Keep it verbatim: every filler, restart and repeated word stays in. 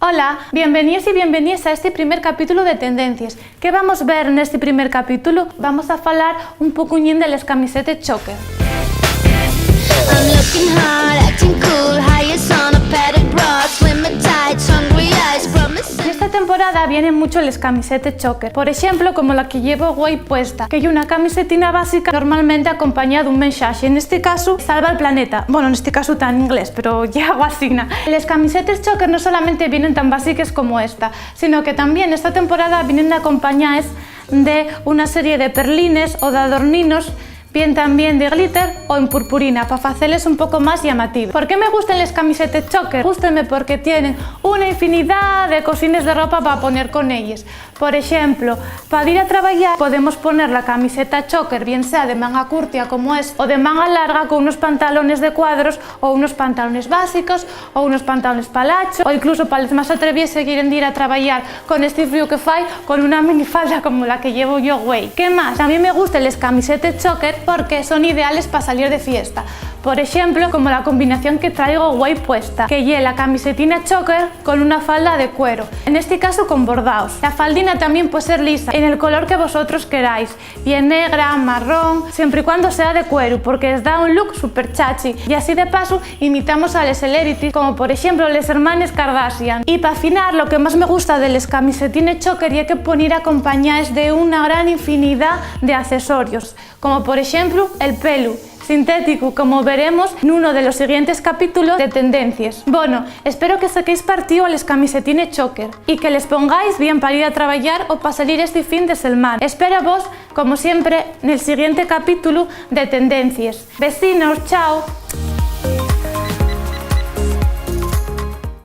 Hola, bienveníes y bienveníes a este primer capítulo de Tendencies. ¿Qué vamos ver nesti primer capítulo? Vamos a falar un pocuñín de les camisetes choker. I'm looking hard, acting cool, highest on a padded bra, slim and tight, hungry eyes, promise. Nesta temporada vienen mucho les camisetes choker. Por exemplo, como la que llevo güei puesta, que ye una camisetina básica normalmente acompañada d'un mensaxe. Nesti casu, salva al planeta. Bueno, nesti casu ta en inglés, pero ye algo asina. Les camisetes choker no solamente vienen tan básiques como esta, sino que tamién esta temporada vienen acompañaes de una serie de perlines o d'adorninos, bien tamién de glitter o en purpurina, pa faceles un poco más llamatives. ¿Por qué me gusten les camisetes choker? Gústenme porque tienen una infinidá de cosines de ropa pa poner con elles. Por exemplo, pa dir a trabayar podemos poner la camiseta choker, bien sea de manga curtia como es, o de manga larga con unos pantalones de cuadros o unos pantalones básicos, o unos pantalones palacho, o incluso pa les más atrevies si quieren dir a trabayar con esti fríu que fai, con una minifalda como la que llevo yo güei. ¿Qué más? Tamién me gusten les camisetes choker porque son ideales pa salir de fiesta. Por exemplo, como la combinación que traigo güei puesta, que ye la camisetina choker con una falda de cuero, en esti casu con bordaos. La faldina tamién puede ser lisa, en el color que vosotros queráis, bien negra, marrón, siempre y cuando sea de cueru, porque les da un look super chachi. Y así de pasu imitamos a les celebrities, como por exemplo les hermanes Kardashian. Y pa finar, lo que más me gusta de les camisetines choker ye que pueden ir acompañaes de una gran infinidá de accesorios, como por exemplo el pelu sintético, como veremos nuno de los siguientes capítulos de Tendencies. Bono, espero que saquéis partíu a les camisetines choker y que les pongáis bien pa ir a trabayar o pa salir esti fin de selmana. Espéravos, como siempre, nel siguiente capítulo de Tendencies. Vecinos, chao.